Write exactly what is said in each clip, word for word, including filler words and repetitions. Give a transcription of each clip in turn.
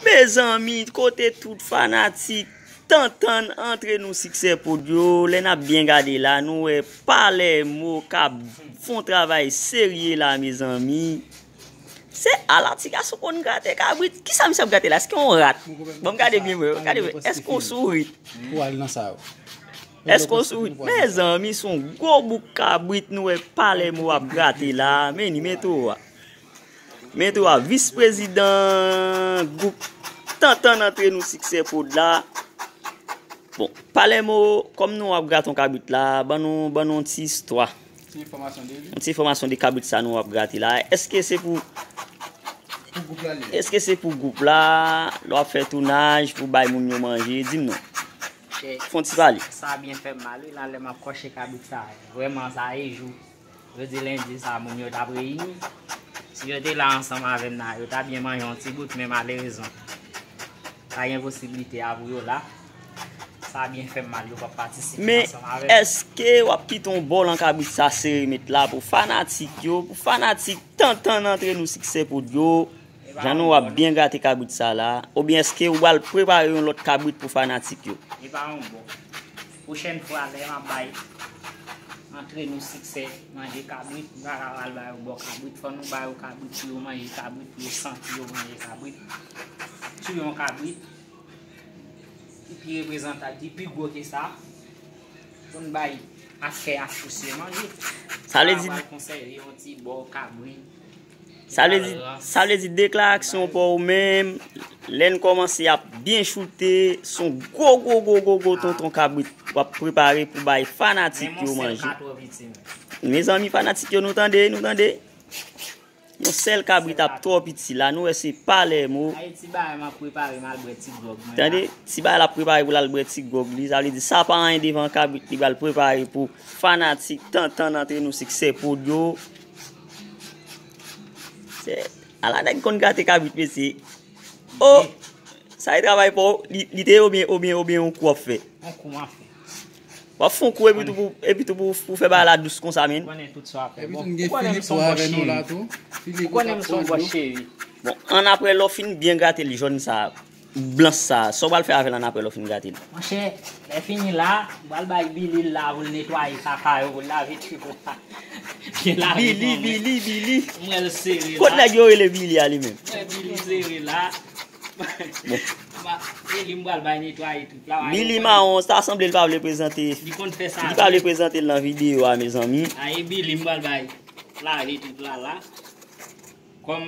Mezanmi, kote tout fanatik Tantann Antre Nou Siksè Pod yo, lè n ap byen gade la, nou wè Palermo k ap fè yon travay serye la, mezanmi. Se ala ti gason konn grate kabrit. Kisa misye ap grate la? Èske yon rat? Ban m gade byen, mwen. Gade byen. Èske yon sourit? Pou al nan sa yo. Èske yon sourit? Mezanmi, se yon gwo bouk kabrit nou wè Palermo ap grate la. Men li, men tou a. Men tou a, vis prezidan gwoup Tantann Antre Nou Siksè Pod la. Bon, Palermo, kòm nou ap grate yon kabrit la, ban nou, ban nou yon ti istwa. Ti enfòmasyon de li. Yon ti enfòmasyon de kabrit sa nou ap grate la. Èske se pou, pou gwoup la li ye? Èske se pou gwoup la, lè w ap fè tounaj, pou bay moun yo manje? Di m non. Fè yon ti pale. Sa byen fè m mal, wi, la, lè m ap kòche kabrit sa. Vrèman, sa e jou. Jodi lendi sa, moun yo t ap reyini. Si yo te la ansanm avè m la, yo ta byen manje yon ti bout, men malerezman, pa gen posiblite a pou yo la. Sa byen fè m mal, yo p ap patisipe ansanm avè m. Men èske w ap kite yon bòl an kabrit sa sere met la pou fanatik yo, pou fanatik Tantann Antre Nou Siksè Pod yo? Jan nou ap byen grate kabrit sa la, oubyen èske ou pral prepare yon lòt kabrit pou fanatik yo? Li pa yon bon. Pwochèn fwa, lè m ap bay Antre Nou Siksè manje kabrit, m pa ka al ba yo bò kabrit. Fò nou ba yo kabrit pou yo manje kabrit, pou yo santi yo manje kabrit. Touye yon kabrit ki pi reprezantab, ki pi gwo ke sa, pou n bay ak kè ak sous yo manje. Sa vle di, pral konsève yon ti bò kabrit. Sa vle di, sa vle di deklarasyon pa w menm, lè n kòmanse ap byen choute, se yon gwo, gwo, gwo, gwo, gwo tonton kabrit w ap prepare pou bay fanatik yo manje. Mezanmi, fanatik yo, nou tande, nou tande. Yon sèl kabrit ap twò piti la, nou wè se Palermo. Ay, ti bagay m ap prepare, m al bwè ti gwòg mwen la. Tande, ti bagay l ap prepare pou l al bwè ti gwòg li, sa vle di sa pa anyen devan kabrit li pral prepare pou fanatik Tantann Antre Nou Siksè Pod yo. Se, ala nèg konn grate kabrit, mesye. Oh! Sa e travay pa w, li, li te ye oubyen, oubyen, oubyen yon kou w ap fè? Yon kou m ap fè. W ap fè yon kou epi tou pou, epi tou pou, pou fè bagay la dous konsa, men. Ou konnen tout sa w ap fè. Epi tou m gen Filipo avè nou la tou. Ou konnen m se yon bòs cheri. Bon, annapre lè w fin byen grate l jòn sa, blanch sa, sa w pral fè avè l annapre lè w fin grate l? Monchè, lè fini la, m pral bay Billy l la pou l netwaye kaka yo, pou l lave trip la. Byen lave. Billy, Billy, Billy. M wè l sere la. Kot nèg yo rele Billy a li menm? M wè Billy sere la. Bon. E li m pral bay netwaye trip la. Billy mawon, sa sanble l pa vle prezante. Li konn fè sa. Li pa vle prezante l nan videyo a, mezanmi. A, e Billy m pral bay lave trip la la. Kòm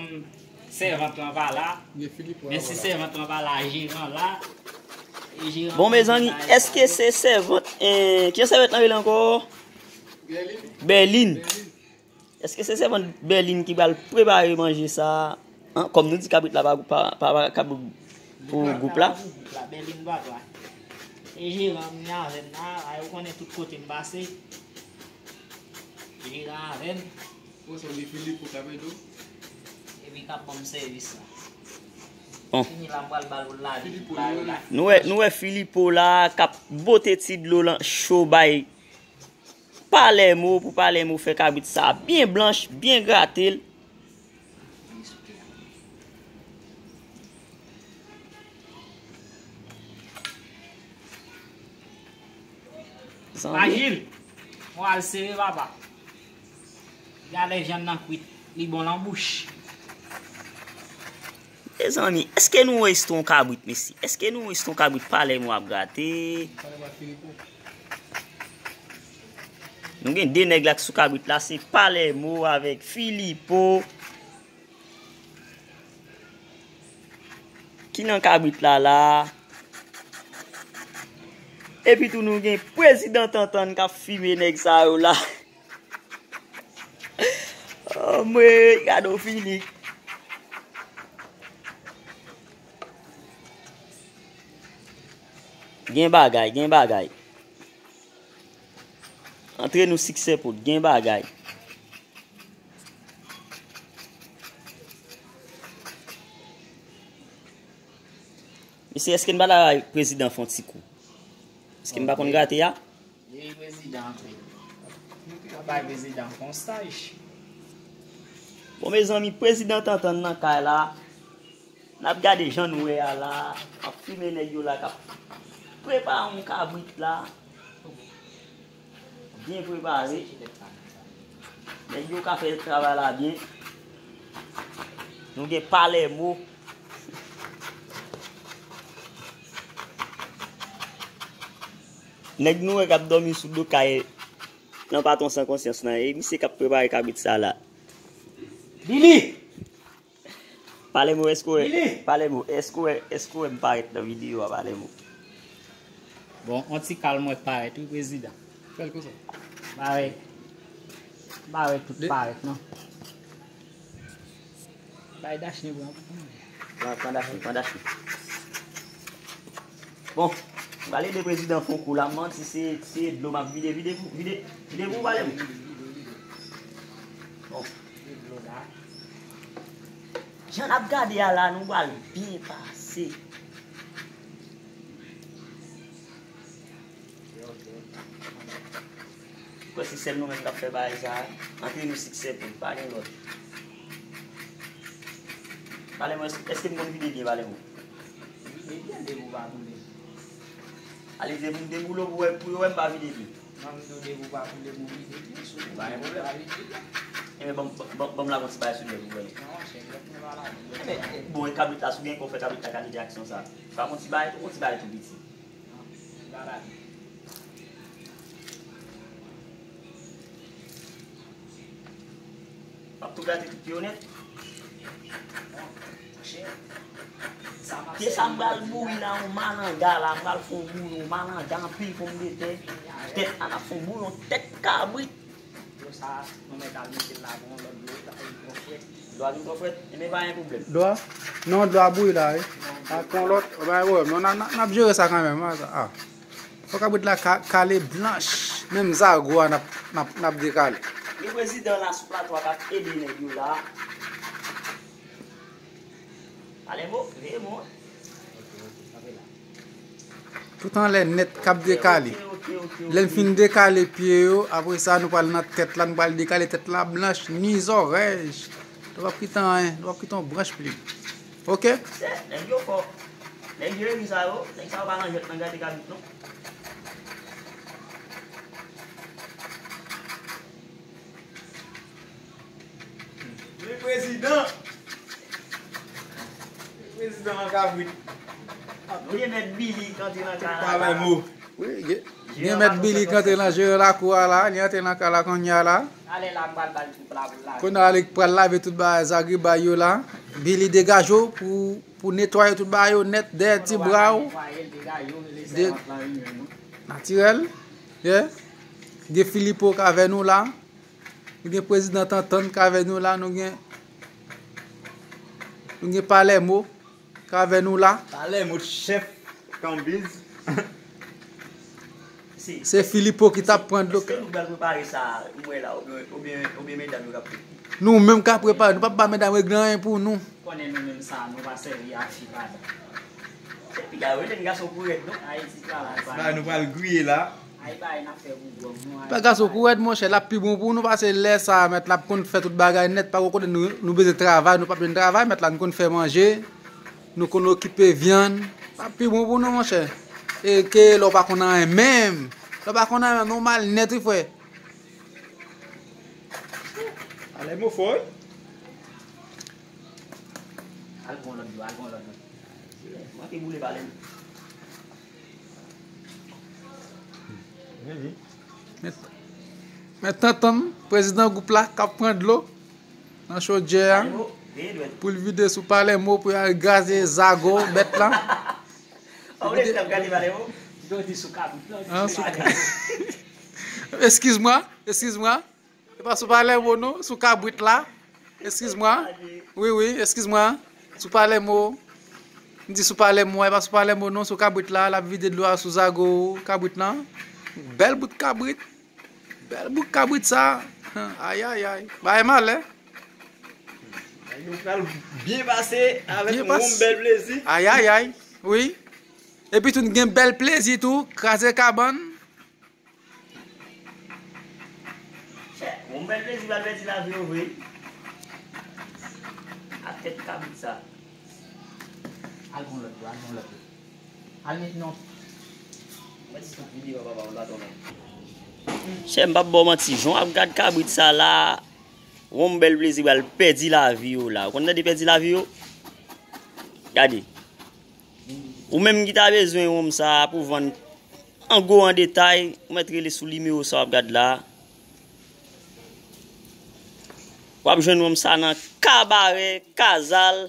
sèvant lan pa la, men si sèvant lan pa la, jeran la. E jeran. Bon, mezanmi, èske se sèvant, eh, ki sèvant lan rele ankò? Berlin. Berlin. Èske se sèvant Berlin ki pral prepare manje sa a? Kòm nou di kabrit la pa, pa, pa, pa kabrit pou gwoup la. Pou gwoup la, Berlin pa la. E jeran m ni avè m la, a, ou konnen tout kote m pase. Jeran avè m. Bon, se li Filipo k ap ede w. Epi k ap ban m sèvis la. Bon. Fini la, m pral ba l pou l lave. Filipo, ba yo la. Nou wè, nou wè Filipo la k ap bote ti dlo lan cho bay Palermo, pou Palermo fè kabrit sa byen blanch, byen grate l. Zanmi. Pajil, ou al sere papa. Gade vyann nan kwit, li bon lan bouch. Mezanmi, èske nou wè istwa yon kabrit, mesye? Èske nou wè istwa yon kabrit Palermo ap grate? Nou gen de nèg la k sou kabrit la, se Palermo avèk Filipo. Ki nan kabrit la la. Epi tou nou gen prezidan Tantann k ap fimen nèg sa yo la. Oh, mwen, gade w fini. Gen bagay, gen bagay. Antre nou siksè pou gen bagay. Mesye, èske n pa ta bay prezidan fè yon ti kou? Èske n pa konn grate a? Li prezidan antre. N ap bay prezidan fè yon staj. Bon, mezanmi, prezidan Tantann nan kay la. N ap gade jan nou wè a la, m ap filme nèg yo la k ap prepare yon kabrit la. Byen prepare. Nèg yo ka fè travay la byen. Nou gen Palèmo. Nèg nou wè k ap dòmi sou do kay nan patwon san konsyans lan. E misye k ap prepare kabrit sa la. Billy! Palèmo, èske w wè, Billy! Palèmo, èske w wè, èske w wè m parèt nan videyo a, Palèmo? Bon, on ti kal mwen parèt, wi, prezidan. Fè l konsa. Ba wè, ba wè tout parèt, non. Bay Dachni pran pou mwen. Pran, pran Dachni, pran Dachni. Bon, m pral ede prezidan fè yon kou la, m manti, se, se dlo m ap vide, vide pou, vide, vide pou w, Palèmo. Bon. Jan n ap gade a la, nou pral byen pase. Kwè se sèl nou menm k ap fè bagay sa a. Antre nou siksè pou l, pa gen lòt. Palèmo, èske, èske m konn vide byen, Palèmo? Vide byen, depi w pa koule. Ale, depi, depi w koule pou wè, pou yo wè m pa vide byen. Non, m di w depi w pa koule pou vide byen, si w koule pou pa vide byen. Enben, ban m, ban, ban m lage yon ti bagay sou nèg ou wè. Non, monchè, lòt mwen pa lage. Enben, bon, e kabrit la, si w gen kò fè kabrit la kalite aksyon sa. Fè yon ti bagay, yon ti bagay tou piti. W ap tou grate tout pye yo nèt. Pye sa m pral bouyi la, yon malanga la, m pral fè yon bouyon, yon malanga, anpil ponmdetè, tèt, a n ap fè yon bouyon tèt kabrit. Dlo sa, nou mèt al mete l la pou yon lòt dlo, l ta vin twò frèt. Dlo a vin twò frèt? Enben, pa gen pwoblèm. Dlo a? Non, dlo a bouyi la, wi. Ak yon lòt, pa gen pwoblèm. Non, n a, n a, n ap jere sa kanmenm, a, a. Fò kabrit la ka, kale blanch. Menm zago a n ap, n ap, n ap dekale. Gen prezidan la sou plato a k ap ede nèg yo la. Palèmo, veye mo. Tout anlè nèt k ap dekale. Lè n fin dekale pye yo, apre sa, nou pral nan tèt la, nou pral dekale tèt la blanch, ni zòrèy. Nou p ap kite anyen, nou p ap kite yon branch plim. Oke? Nèg yo fò. Nèg Jeremi sa yo, nèg sa yo pa nan jwèt nan gade kabrit non. Wi, prezidan. Prezidan an kabrit. Nou gen mèt Billy k antre nan kay la. Palèmo. Wi, gen, gen mèt Billy k antre nan jere lakou a la, li antre nan kay la kounye a la. Ale la, m pral ba l tout la pou l lave. Kounye a li pral lave tout bagay, zagri bay yo la. Billy, degaje w pou, pou netwaye tout bagay yo nèt dèyè ti bra w. Natirèl. Yeah. Gen Filipo k avè nou la. Nou gen prezidan Tantann k avè nou la, nou gen, nou gen Palèmo k avè nou la. Palèmo chèf kanbiz. Se Filipo ki t ap pran dlo. Èske nou pral prepare sa, m wè la, oubyen, oubyen, oubyen medam yo k ap fè? Nou menm k ap prepare, nou p ap ba medam regle anyen pou nou. Konnen nou menm sa, nou pa sèvi ak fi pa nou. Se piga yo, ede n gason kou rèd non. Ayiti travay pa nou. Nou pral griye la. Ay bay n ap fè pou gwòg nou. Bagay sa kou rèd, monchè, l ap pi bon pou nou, paske lè sa a, mèt la ap konn fè tout bagay nèt, pa gen kote nou, nou bezwen travay, nou p ap jwenn travay, mèt la nou konn fè manje, nou konn okipe vyann, l ap pi bon pou nou, monchè. E ke lè w pa konn anyen menm, lè w pa konn anyen menm, non, mal nèt, wi, frè. Palèmo fò, wi. Al gon lòt dlo, al gon lòt dlo. Manke boule Palèmo. Men, men Tantann, prezidan gwoup la, k ap pran dlo nan chodyè a pou l vide sou Palèmo pou y al gaze zago bèt la. An, sou, eskiz mwen, eskiz mwen. E pa sou Palèmo non, sou kabrit la. Eskiz mwen. Wi, wi, eskiz mwen. Sou Palèmo. M di sou Palèmo, e pa sou Palèmo non, sou kabrit la, l ap vide dlo a sou zago kabrit lan. Bèl bout kabrit. Bèl bout kabrit sa. Ayayay. Bagay malè. Nou pral byen pase avèk yon bèl plezi. Ayayay. Wi. Epi tou n gen bèl plezi tou, kraze kabann. Chè, yon bèl plezi pral pèdi lavi yo vre. Ak tèt kabrit sa. Al gon lòt bò, al gon lòt bò. Al met non. Mwen di tout videyo papa w la tonbe. Chè, m p ap ba w manti, jan w ap gad kabrit sa la, wonm Bèl Plezi pral pèdi lavi yo la. Ou konn tande pèdi lavi yo? Gade. Ou menm ki ta bezwen wonm sa a pou vann an gwo an detay, ou mèt rele sou nimewo sa w ap gad la. W ap jwenn wonm sa nan Kabarè Kazal.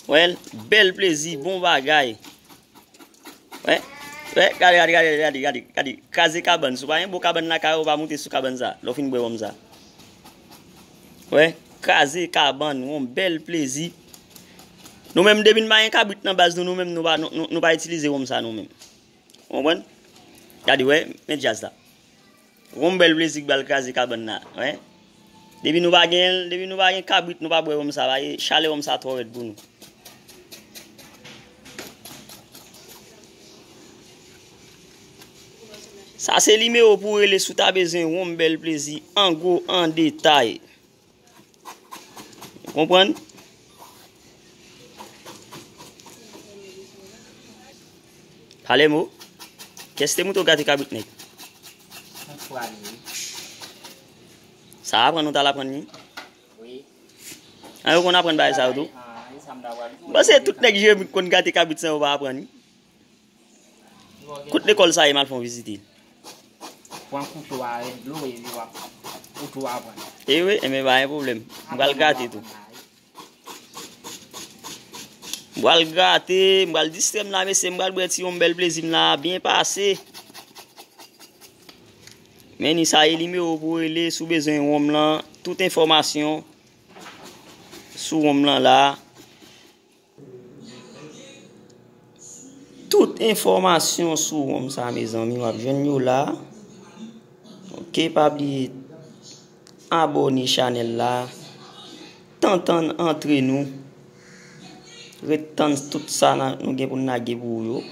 Wè l, Bèl Plezi, bon bagay. Wè, wè, gade, gade, gade, gade, gade, gade, kraze kabann. Si w pa gen bon kabann lakay ou, pa moute sou kabann sa, lè w fin bwè wonm sa. Wè, kraze kabann, wonm Bèl Plezi. Nou menm, depi n pa gen kabrit nan baz nou, nou menm, nou pa, nou, nou, nou pa itilize wonm sa, nou menm. Ou konprann? Gade, wè, men djaz la. Wonm Bèl Plezi k pral kraze kabann la, wè. Depi nou pa gen, depi nou pa gen kabrit, nou pa bwè wonm sa, paske chalè wonm sa twò rèd pou nou. Sa se nimewo pou w rele si w ta bezwen wonm Bèl Plezi an gwo, an detay. Ou konprann? Pale mo. Kiyès te montre w gate kabrit nèg? Yon fwa li, wi. Sa aprann ou t al aprann li? Wi. An, yo konn aprann bagay sa yo tou? Ah, e sa m ta pral di w. M panse tout nèg Jeremik konn gate kabrit san yo pa aprann li. Kot lekòl sa ye, m al fè yon vizite? Pran kouto a avèk dlo epi w ap kouto a pran. E wi, enben pa gen pwoblèm. M pral gate tou. M pral gate, m pral distrè m la, mesye, m pral bwè ti wonm Bèl Plezi m la, byen pase. Men ni sa e nimewo pou w rele si w bezwen wonm lan, tout enfòmasyon sou wonm lan la. Tout enfòmasyon sou wonm sa, mezanmi, w ap jwenn yo la. Oke, pa bliye abòne chanèl la. Tantann antre nou. Ret tann tout sa na- nou gen pou n lage pou ou yo.